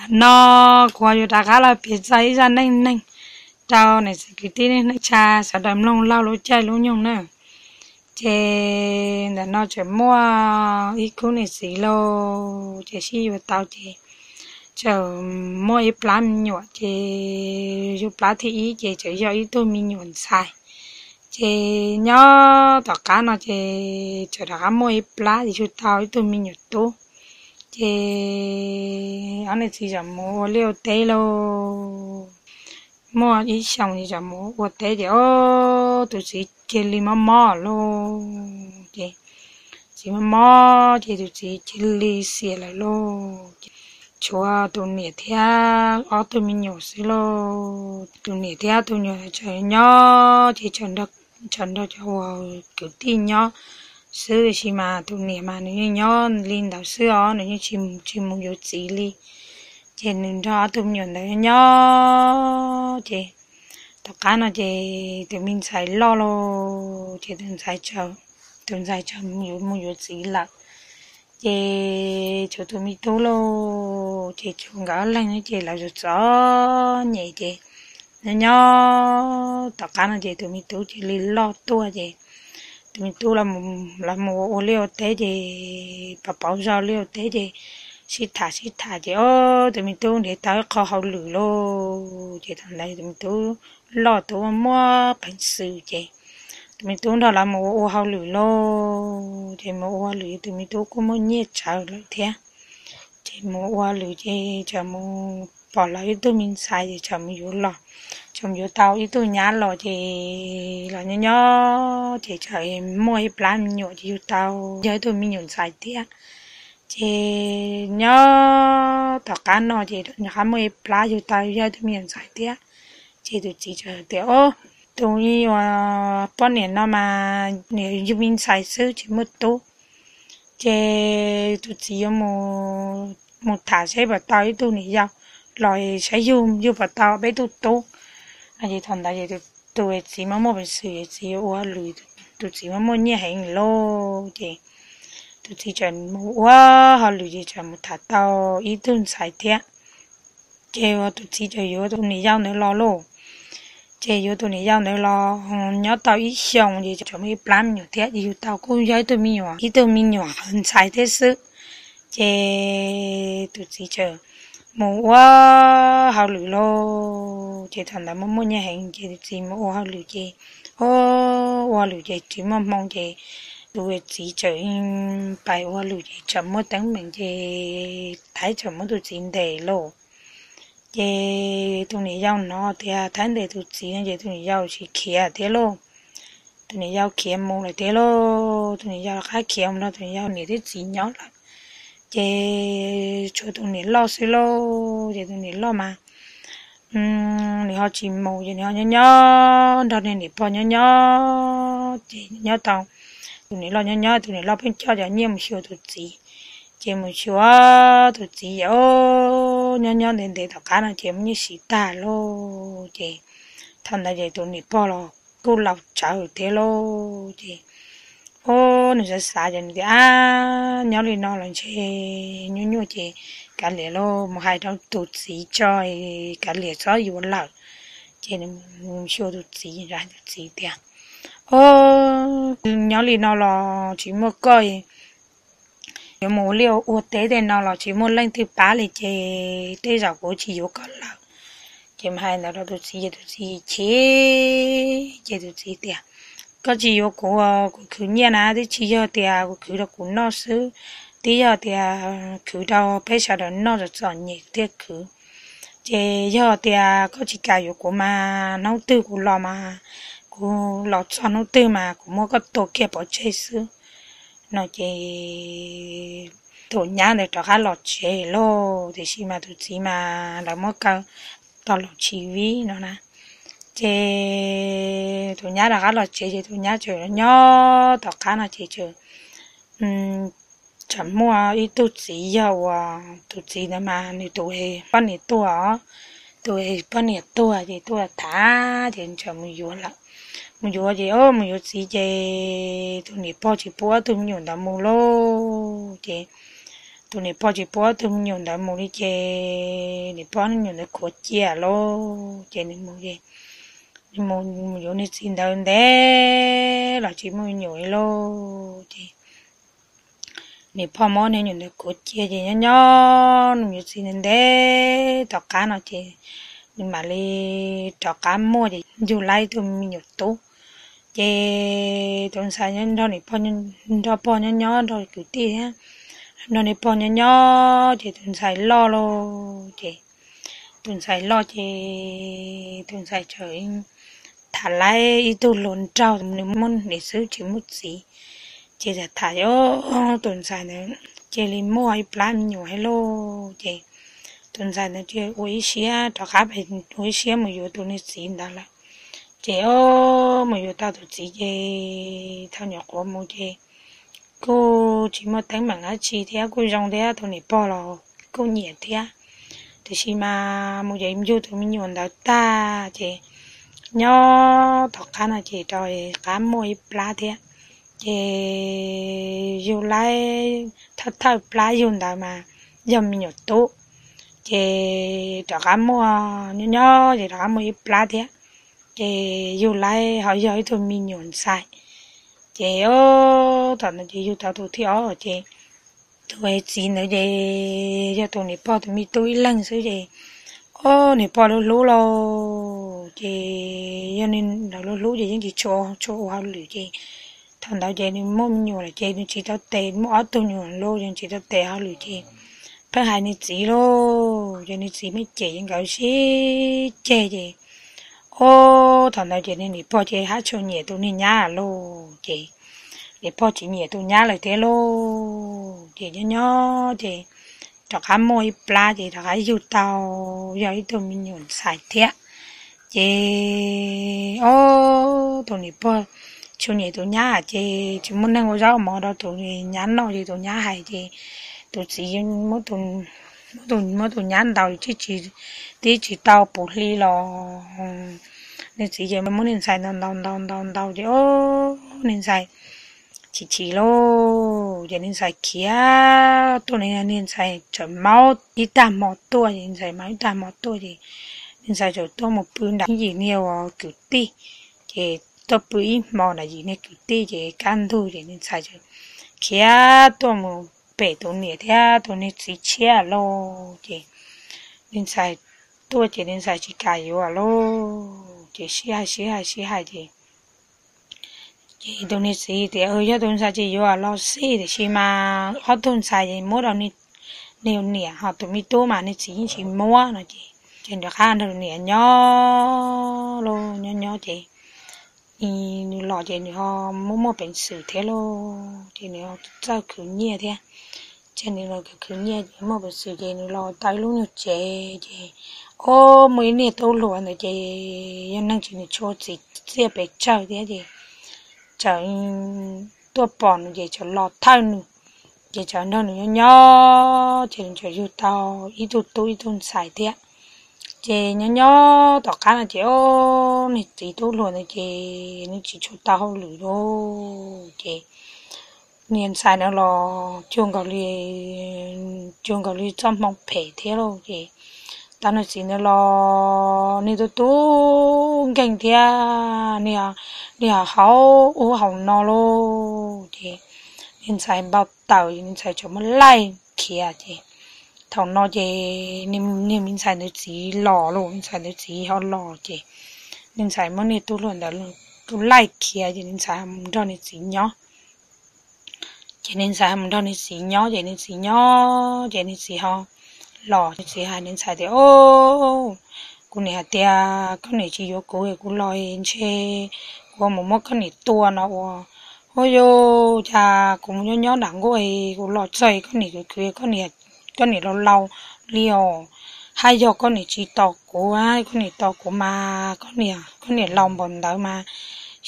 No kuv yuav rov qab los piav txog ib zaj neej neeg rau niam txiv kwv tij neej neeg tshaj sawv daws mloog laug lub caij lub nyoog na. Ces ntawm no tseem muaj ib khub niam txiv lauj, ces sib yuav tau ces tseem muaj ib plab me nyuam, ces yug plab thib ib ces tseem yog ib tug me nyuam ntxhais. Ces nyob tom qab no ces tseem rov qab muaj ib plab ces yug tau ib tug me nyuam tub. Ces ob niam txiv txawm mus ua liaj ua teb lauj. Muaj ib xyoos ces txawm mus ua teb ces ob tus txiv cia li mob mob lauj. Ces txiv mob mob ces tus txiv cia li xiam lawm lauj. Tshuav tus niam thiab ob tug me nyuam xwb lauj. Tus niam thiab ob tug me nyuam tseem nyob ces tseem nrog cov uas kwv tij nyob xwb, tiam sis mas tus niam mas nws yeej nyob li ntawd xwb os, nws yeej tsis mus yuav txiv li. Ces nws nrog ob tug me nyuam ntawd nyob ces tom qab no ces tus me ntxhais loj lauj, ces tus ntxhais, tus ntxhais tseem mus yuav txiv lawm. Ces tshuav tus me tub lauj, ces tshuav nkawd ob leeg ces lawv txom txom nyem ces nyob nyob tom qab no ces tus me tub cia li loj tuaj ces tus me tub los mus ua liaj ua teb ces pauv pauv zog liaj ua teb ces sib tham sib tham ces ob tus me tub nrhiav tau ib qho hauj lwm lauj. Ces thaum ntawd tus me tub loj tus muaj peev xwm ces tus me tub nrog lawv mus ua ua hauj lwm lauj. Ces mus ua hauj lwm tus me tub kuj muaj nyiaj tsawv lawm thiab. Ces mus ua hauj lwm ces txawm mus pom lawv ib tug me ntxhais ces txawm mus yuav los, txawm mus yuav tau ib tug nyab los ces los nyob nyob ces txawm muaj ib plab me nyuam ces yug tau yog ib tug me nyuam ntxhais thiab. Ces nyob tom qab no ces rov qab muaj ib plab yug tau yog ib tug me nyuam ntxhais thiab. Ces tus txiv txawm tias, Ob, tus uas poj niam no mas nws yug me ntxhais xwb tsis muaj tub. Ces tus txiv yuav mus tham saib puas tau ib tug niam yau los saib yug yug puas tau peb tug tub. No ces thaum ntawd ces tus txiv mas muaj peev xwm, txiv yuav ua hauj lwm, tus txiv mas muaj nyiaj heev lauj. Ces tus txiv txawm mus ua hauj lwm ces txawm mus tham tau ib tug ntxhais thiab. Ces tus txiv txawm yuav tus niam yau ntawd los lauj. Ces yuav tus niam yau ntawd los nyob tau ib xyoos ces txawm muaj ib plab me nyuam thiab, ces yug tau kuj yog ib tug me nyuam, ib tug me nyuam ntxhais thiab xwb. Ces tus txiv txawm mus ua hauj lwm lauj. Ces thaum ntawd muaj muaj nyiaj heev ces tus txiv mus ua hauj lwm ces, ua hauj lwm ces tsis muaj hmoo ces tus txiv txawm pais ua hauj lwm ces txawm muaj teeb meem ces Thaib txawm muab tus txiv ntes lauj. Ces tus niam yau hnov tias Thaib ntes tus txiv no ces tus niam yau tsis khiav thiab lauj. Tus niam yau khiav mus lawm thiab lauj. Tus niam yau rov qab khiav mus nrog tus niam yau niam thiab txiv nyob lawm. Ces tshuav tus niam loj xwb lauj. Ces tus niam loj mas nws ho tsis mus, ces nws ho nyob nyob nrog niag niam pog nyob nyob ces nyob tau, tus niam loj nyob nyob, tus niam loj pheej coj cov nyiaj mus xyuas tus txiv. Ces mus xyuas tus txiv ces nyob nyob ntev ntev tom qab no ces muaj nyiaj siv tag lauj. Ces thaum ntawd ces tus niam pog los kuj laus tsawv thiab lauj. Ces nws xav xav ces nws tias, Ab, nyob li no los ntshe nyuaj nyuaj ces kav liam lauj, mus hais rau tus txiv tso, kav liam txhob yuav lawm. Ces nws xyuas tus txiv, tus txiv tias, Ob, nyob li no los tsis muaj koj, yuav mus ua liaj ua teb tej no los tsis muaj leej twg pab li ces tej zaum kuv tsis yuav koj lawm. Ces mus hais ntawd rau tus txiv ces tus txiv chim, ces tus txiv tias, Koj tsis yuav kuv, kuv khwv nyiaj na, twb tsis yog tias kuv khwv rau kuv noj xwb, twb yog tias khwv rau peb sawv daws noj txom txom nyem thiaj khwv. Ces yog tias koj tsis kam yuav kuv mas hnub twg kuv los mas, kuv los txog hnub twg mas kuv muab koj tua kiag pov tseg xwb. No ces tus nyab ntawd rov qab los tsev lauj, tiam sis mas tus txiv mas lawv muab kaw tau los tsis vib no na. Ces tus nyab rov qab los tsev ces tus nyab tseem nyob tom qab no ces tseem, tseem muaj ib tug txiv yog uas tus txiv ntawd mas nws tus poj niam tuag os, tus poj niam tuag ces tuaj tham ces tseem mus yuav lawm. Mus yuav ces, mus yuav txiv ces tus niam pog tsis pub ob tug me nyuam ntawd mus lauj. Ces tus niam pog tsis pub ob tug me nyuam ntawd mus li ces niam pog ob tug me nyuam ntawd khuav cia lawm ces nws mus, nws mus yuav niag txiv ntawd ntev los tsis muaj me nyuam li lauj ces niam pog muab niag me nyuam ntawd khuav cia ces nyob nyob nws mus yuav txiv ntev ntev tom qab no ces nws mam li rov qab muaj ces yug lawm ib tug me nyuam tub. Ces tus ntxhais nrog niam pog, nrog pog nyob nyob nrog kwv tij thiab nrog niag pog nyob nyob ces tus ntxhais loj lawm ces tus ntxhais loj ces tus ntxhais txawm tham lawm ib tug hluas nraug, nws muaj niam xwb tsis muaj txiv. Ces tham tham tus ntxhais ntawd cia li muaj ib plab me nyuam thiab lauj ces tus ntxhais ntawd cia li ua ib siab rov qab, ua ib siab mus yuav tus niag txiv ntawd lawm. Ces mus yuav tau tus txiv ces thaum nyuam qhuav mus ces kuj tsis muaj teeb meem dab tsi thiab kuj zoo thiab, tus niam pog los kuj nyiam thiab. Tiam sis mas mus ces yug tus me nyuam ntawd tag ces nyob tom qab no ces rov qab muaj ib plab thiab. Ces yug lawm, thawj thawj plab yug ntawd mas yog me nyuam tub. Ces rov qab muaj, nyob nyob ces rov qab muaj ib plab thiab. Ces yug lawm ho yog ib tug me nyuam ntxhais. Ces thaum ntawd ces yug tau tus thib ob ces tus txiv ntawd ces yog tus niam pog tus me tub ib leeg xwb ces, o, niam pog lub hlub lauj ces yog lawv lub hlub ces yeej tsis tshua ua hauj lwm ces thaum ntawd ces nws muaj me nyuam lawm ces nws tsis tau tes, muaj ob tug me nyuam lawm ces nws tsis tau tes hauj lwm ces pheej hais nws txiv lauj ces nws txiv me cem nkawd sib ceg ces, o, thaum ntawd ces niam pog ces haj tsuas nyiam tus niag nyab lauj ces niam pog tsis nyiam tus nyab lawm thiab lauj ces nyob nyob ces rov qab muaj ib plab ces rov qab yug tau, yog ib tug me nyuam ntxhais thiab. Ces, o, tus niam pog tsis nyiam tus nyab ces tsis muaj neeg ua zaub mov rau tus nyab noj ces tus nyab hais ces tus txiv muab tus nyab ntaus tib tsis tau puv hli los nws txiv ces muab niag ntxhais ntaus ntaus ntaus ntaus ntaus ces, o, niag ntxhais chim chim lauj ces niag ntxhais khiav tuaj, niag ntxhais txawm maub ib tag hmo tuaj ces ntxhais maub ib tag hmo tuaj ces niag ntxhais txawm tuaj mus pw nram yim niag uas kwv tij, ces tuaj pw ib hmo nram yim niag kwv tij ces kaj ntug ces niag ntxhais txawm khiav tuaj mus pem tus niam thiab tus niag txiv tshiab lauj ces niag ntxhais tuaj ces niag ntxhais tsis kam yuav lauj ces sib hais sib hais sib hais ces ces tus niag txiv tias, yog tus ntxhais tsis yuav los xij, tiam sis mas ob tug ntxhais ces muab rau niag niam, ho tus me tub mas niag txiv yeej tsis muab no ces, ces nws rov qab nrog niam nyob lauj, nyob nyob ces nws los ces nws ho muaj muaj peev xwm thiab lauj, ces nws txawj khwv nyiaj thiab. Ces nws los khwv nyiaj ces muaj peev xwm ces nws los tau ib lub nyuag tsev ces, o, muaj ib niag tub hluas ntawd ces yog neeg tsis, nws tshua txiv txiaj pes tsawg thiab ces txawm tuaj pom nws ces txawm los thawj nws, ces txawm nrog nws nyob nyob ces nws txawm yug tau ib tug tub ib tug ntxhais thiab. Ces nyob nyob tom qab no ces, o, niag txiv tub hluas ntawd ces nws tsis tshua tau hauj lwm lauj, ces niag ntxhais ntawd los cuag nkaus li, cuag nkaus li txoj hmoo phem thiab lauj, ces tau niag txiv ntawd los niag tub tub nkeeg thiab, niag, niag haus ub haus no lauj, ces niag ntxhais npau taws, niag ntxhais txawm muab laij khiav ces thaum no ces niag me ntxhais ntawd txiv los lauj, niag ntxhais ntawd txiv ho los ces niag ntxhais muab niag tub hluas ntawd laij khiav ces niag ntxhais mus nrog niag txiv nyob. Ces niag ntxhais mus nrog niag txiv nyob ces niag txiv nyob ces niag txiv ho los, niag txiv hais niag ntxhais tias, o, kuv niam hais tias koj niam tsis yuav kuv, kuv los ntshe kuv mus muab koj niam tua no ua. Ua cas kuv mus nyob nyob nram nkuaj, kuv los txog koj niam khwv khwv, koj niam laus laus li os, haj yog koj niam tsis tos kuv, koj niam tos kuv mas koj niam laus npaum ntawd mas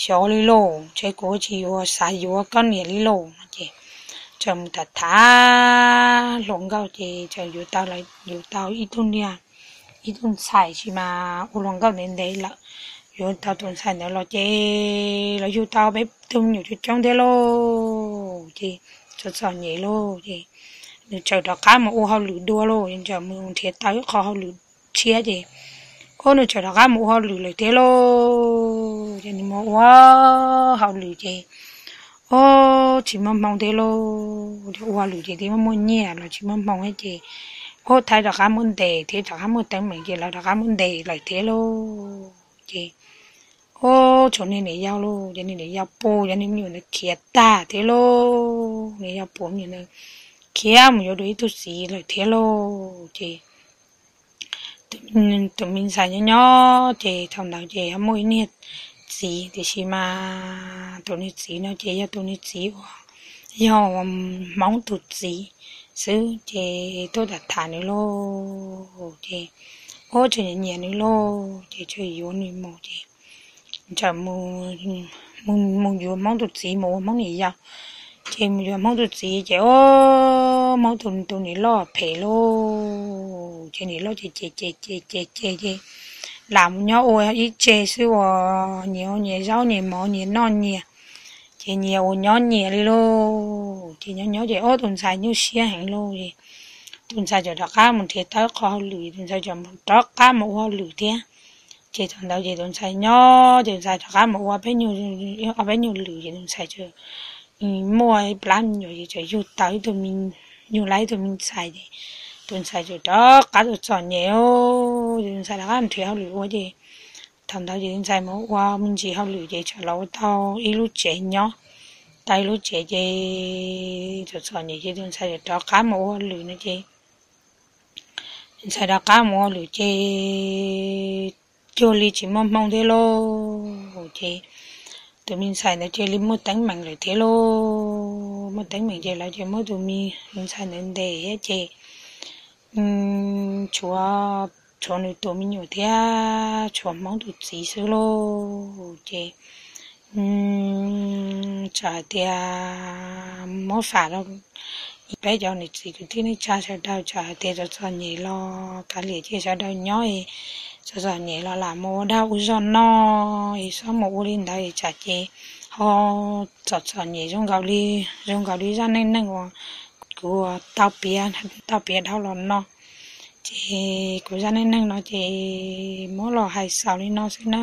xyov li lauj, ntshe kuv tsis yuav, xav yuav koj niam li lauj no ces txawm mus tham tham hluas nkauj ces txawm yuav tau, yuav tau ib tug niag, ib tug ntxhais, tab sis mas ua hluas nkauj ntev ntev lawm, yuav tau tus ntxhais ntawd los ces los yug tau peb tug me nyuam coob coob thiab lauj, ces txom txom nyem lauj, ces nws txawm rov qab mus ua hauj lwm dua lauj, nws txawm mus nrhiav tau ib qho hauj lwm tshiab ces, o, nws txawm rov qab mus ua hauj lwm lawm thiab lauj. Ces nws mus ua hauj lwm ces, o, tsis muaj hmoo thiab lauj, ua hauj lwm ces twb muaj nyiaj los tsis muaj hmoo ces, o, thiaj rov qab muaj ntes thiab rov qab muaj teeb meem ces lawv rov qab muaj ntes lawm thiab lauj. Ces, o, tshuav niag niam yau lauj, ces niag niam yau puas cov niag me nyuam ntawd khiav tag thiab lauj, niam yau puas me nyuam ntawd khiav mus yuav dua ib tug txiv lawm thiab lauj. Ces tus me ntxhais nyob nyob ces thaum ntawd ces ho muaj ib niag txiv, tiam sis mas tus niag txiv no ces yog tus niag txiv uas yog Hmoob tus txiv xwb ces tuaj tham tham nws lauj, ces, o, tseem nyiam nyiam nws lauj, ces tseem yuav nws mus ces txawm mus yuav Hmoob tus txiv mus ua Hmoob niam yau. Ces mus yuav Hmoob tus txiv ces, o, Hmoob tus niam loj phem lauj, ces niam loj ces cem cem cem cem cem ces lam mus nyob ua ib tse xwb uas nyias ua nyias zaub nyias mov nyias noj nyias, ces nyias ua nyob nyias li lauj. Ces nyob nyob ces, o, tus ntxhais nyuaj siab heev lauj, ces tus ntxhais txawm rov qab mus nrhiav tau ib qho hauj lwm, tus ntxhais txawm rov qab mus ua hauj lwm thiab. Ces thaum ntawd ces tus ntxhais nyob ces tus ntxhais rov qab mus ua peb nyuag, ob peb nyuag lwm ces tus ntxhais txawm muaj ib plab me nyuam ces txawm yug tau ib tug me, yug tau ib tug me ntxhais ces tus ntxhais txawm rov qab txom txom nyem, ces tus ntxhais rov qab nrhiav hauj lwm ua ces thaum ntawd ces tus ntxhais mus ua me ntsis hauj lwm ces txawm los ua tau ib lub tsev nyob, tau ib lub tsev ces txom txom nyem ces tus ntxhais txawm rov qab mus ua hauj lwm no ces tus ntxhais rov qab mus ua hauj lwm ces cuag li tsis muaj hmoo thiab lauj, ces tus me ntxhais ntawd cia li muaj teeb meem lawm thiab lauj. Muaj teeb meem ces lawv cia li muab tus me ntxhais ntawd ntes thiab ces tshuav, tshuav nws tus me nyuam thiab tshuav Hmoob tus txiv xwb lauj. Ces txawm hais tias muab fam rau peb cov niam txiv kwv tij neej tsa sawv daws, txawm hais tias txom txom nyem los kav liam cia sawv daws nyob, txom txom nyem los lam mus ua dag ua zog noj, es txhob mus ua li ntawd es tsam ces ho txom txom nyem zoo nkaus li, zoo nkaus li zaj neej neeg uas kuv tau piav, tau piav dhau los no. Ces kuv zaj neej neeg no ces muab los hais xaus li no xwb na.